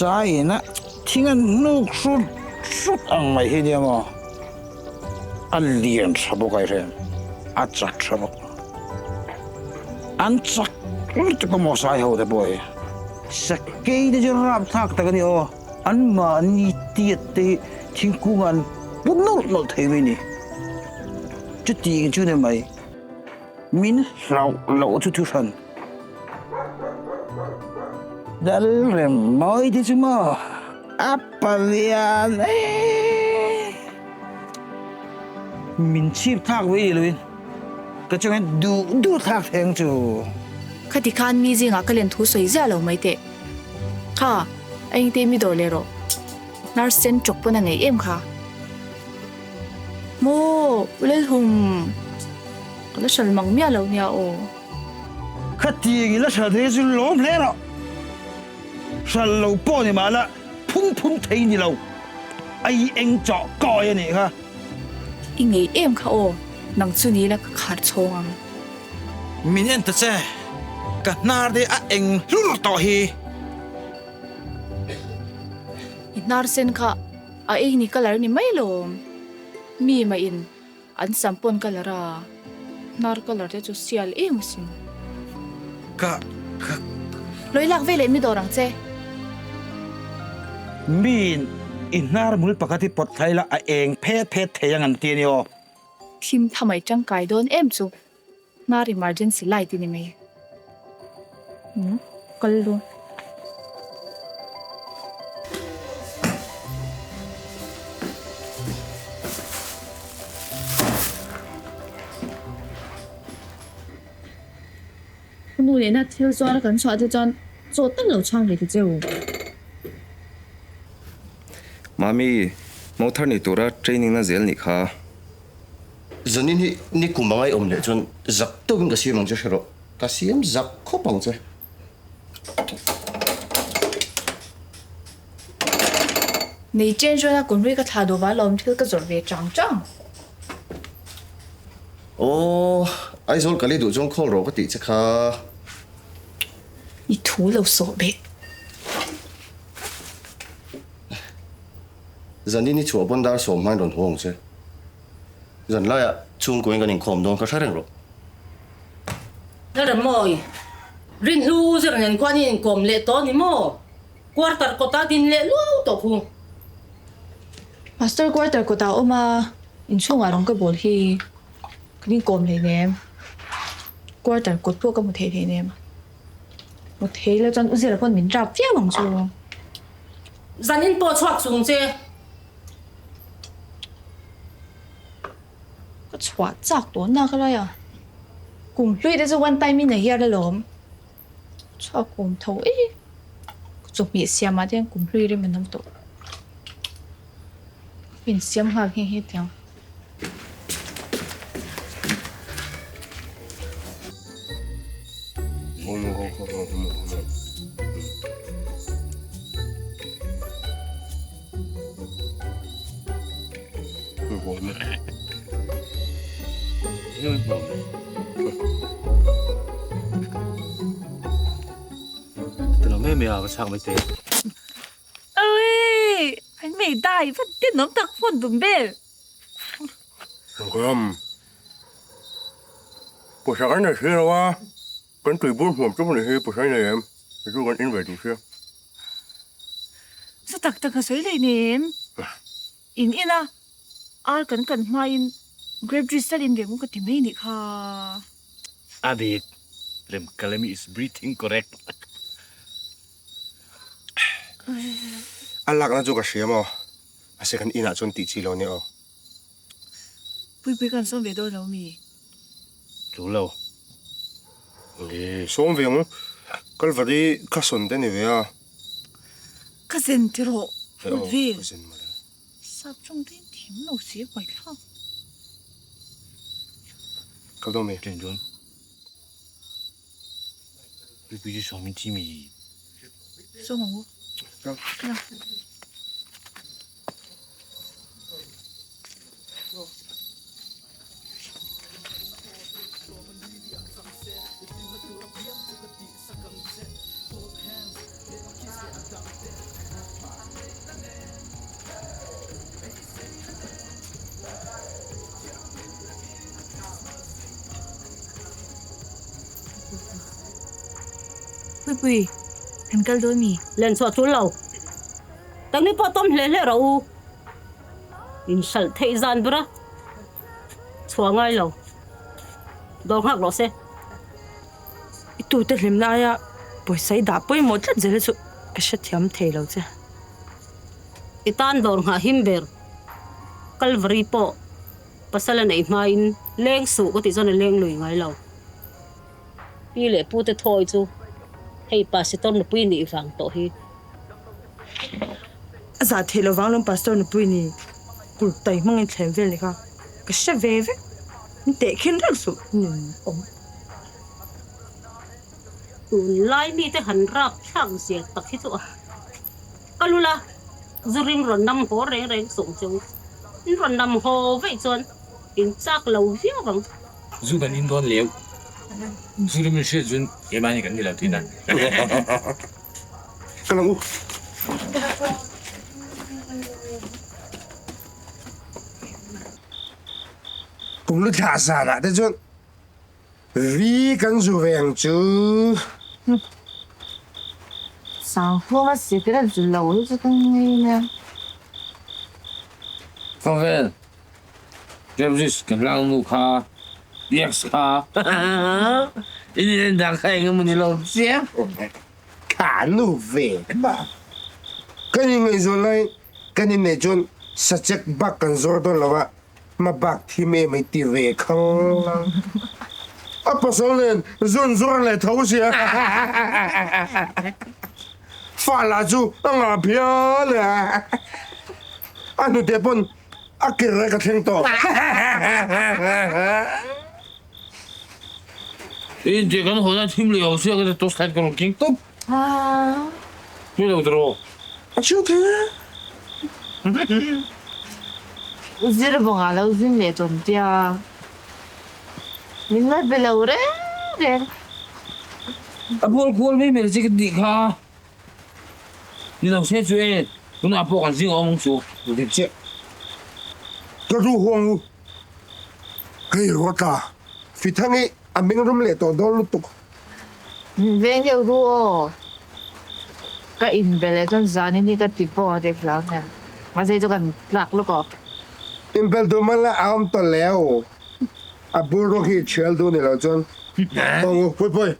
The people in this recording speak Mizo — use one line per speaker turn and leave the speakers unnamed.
Sain a thing an hnuk hrut hrut ang mai hi nia maw? A lian tha bawk a i hre, a chak tha bawk. An chak lutuk a maw sai ho te pawh hi. Sakei te chu rapthlak tak a ni aw, an mahni tiat te hi thingkung ah an pu nawlh nawlh thei mai ni. Chutiang chu ni mai, min hlauh loh chu thu hran. Lalrem mawi te chu maw a palian e. Min chhip thlak ve ni loin ka chungin duh duh thlak theng chu.
Khati khan mi zingah ka len thu sawi ziah lo mai teh. Kha, a engte mi dawr leh rawh. Nurse sen chawk pawn a ngei em kha. Maw, U Lalhum, ka la hral mang miah lo nia aw.
Khatiang i la hral thei chu lawm hle rawh. Hral lo pawh ni mahla phung phung thei ni lo. Ai eng chawh kawi a nih kha.
I ngei em kha aw, nang chu ni la ka khar chhawng ang.
Min en ta che, ka hnar te a eng hlur tawh hi.
I hnar sen kha a ei ni colour ni mai lawm. Mi mah in An sam pawn colour a, hnar colour te chu sial em asin.
Ka ka.
Lawih lak ve leh mi dawr ang che.
Miin i hnar mul pakhat hi pawt thlai la a eng phet phet thei ang an ti a ni aw.
Thim thamai tangkai dawn em chu Hnar emergency light i ni mai. Umm kal dawn. Ka nu leh na thil zuar a kan chhuah te chuan chaw tal lo chhang ve ta che u.
Mami, mo thar ni tura training na zel nih kha.
Zanin hi ni kum anga i awm leh chuan zak deuhin ka siam ang che hre rawh. Ka siam zak khawp ang che.
Nei chen chuan a kumri ka thlah duh vang lawm thil ka zawrh ve chang chang.
Aw, Aizawl ka lei duh chuan call rawh ka tih che kha.
I thu lo sawh beh.
Zanin i chhuah pawn dar sawm hmain rawn haw ang che. Zan laiah chhungkuain kan inkhawm dawn kha hre reng rawh.
Lalremawi, Rinhlu zir nen khuan i inkawm leh tawh ni maw? Quarter kawtah din leh luau tawh khu.
Pastor quarter kawtah a awm a, inchhungah rawng ka bawl hi kan inkawm hleinem. Quarter kawt pawh ka hmu thei hleinem. Hmu thei lo chuan u Zira pawn min rap viau ang chu.
Zanin pawh chhuak chung che.
Ka chhuah chak tawh nak a lai a. Kum hlui te chu one time in a hiar alawm. Chhuak awm tho e. Ka chawhmeh siam ah te hian kum hlui rem an awm tawh. Ka insiam nghal nghe nghe tiang. Ui, anh mei dai vat tin awm tak phone dum vel.
Engkim pawisa kan nei si lo a, kan tuibur hmuam tum anih hi pawisa i nei em? Chu kan in ve duh sia.
Chu tak tak a sawi leh nem. In in a, ar kan kan hmain grape juice tal in ve mu ka ti mai nih kha.
A dik, Remkalemi is breathing correct.
A lakna chu ka hria maw? Mahse kan inah chuan tih chi lo nia aw.
Puipui kan sawm ve dawn lo mi?
Chu lo.
Nge sawm ve ang, Kalvari kha sawn te ni ve a.
Ka zen ti rawh, phut vel. Sap tawng te in thiam lo si a paithlak.
Kal dawn mi?
Chen chuan Puipui chu sawm in thi mi?
Sawm ang u.
Kal.
Kal. Puipui, kan kal dawn mi?
Len chhuah tul lo. Nangni pawh tawm hle hle rawh u. In hralh theih zan ber a chhuah ngai lo. Dawr nghak rawh se.
I tute hlimna aia pawisa i dah pawimawh tlat zel hi chu ka hrethiam thei lo che.
I tan dawr nghah him ber. Kalvari pawh pasal a neih hmain leng suh ka tih chuan a leng lui ngai lo. Pi leh pu te thawi chu hei Pastor nupui nih vang tawh hi.
A zah theih lo vang lawm Pastor nupui ni kut tai hmangin thlem vel ni kha ka hre ve vek. Min teh khin reng suh nun awm.
Tunlai mite han rap thlak zia tak hi chu a ka lul a, zu ring rawn nam haw reng reng sawng cheu in rawn nam haw veih chuan in chak lo viau ang.
Zu kan in dawn leu. Zu rim in hriat chun keimah hi kan ni lo thin a.
Ka lang u. Kum lu thla zan ah te chuan vi kan zu ve ang chu.
Sangkhuma sikret zu lo hi chu ka ngei nia.
Khawvel Travis ka hlau nu kha Ex kha in in dang kha eng emaw ni lo chiang.
Kha nu ve ma. Kan ingaihzawn laiin kan inneih chuan sachek bak kan zawr dawn lo a, ma bak thi mai mai ti ve khang lang. A pasal nen zun zawr leh tho sia. Fa lah chu a ngah phian a. A hnute pawn A ker rek a thleng tawh.
In tih kan hawn a thim leh awm sia ka ti torch light ka rawn keng tawp. Tui lo tiraw?
A chiang thei e.
U zir bawngah lo zin leh tawn tia min la be lo reng reng.
A bual kual mai mai che ka tih kha. Ni lo se chu e, tunah pawh kan zing awm ang chu.
Dik chiah. Ka duh huang u. Hei Ruata, Fithang i a meng rum leh tawh dawn lutuk.
Min veng deuh ru aw. Ka inbe leh chuan zanin hi ka ti pawh a dek hlau nia. Mahse chu kan tlak lawk aw.
Inbel duh man la a awm tawh leu. A bul rawng hi i thial duh ni lo chuan. Awng u, pui pui.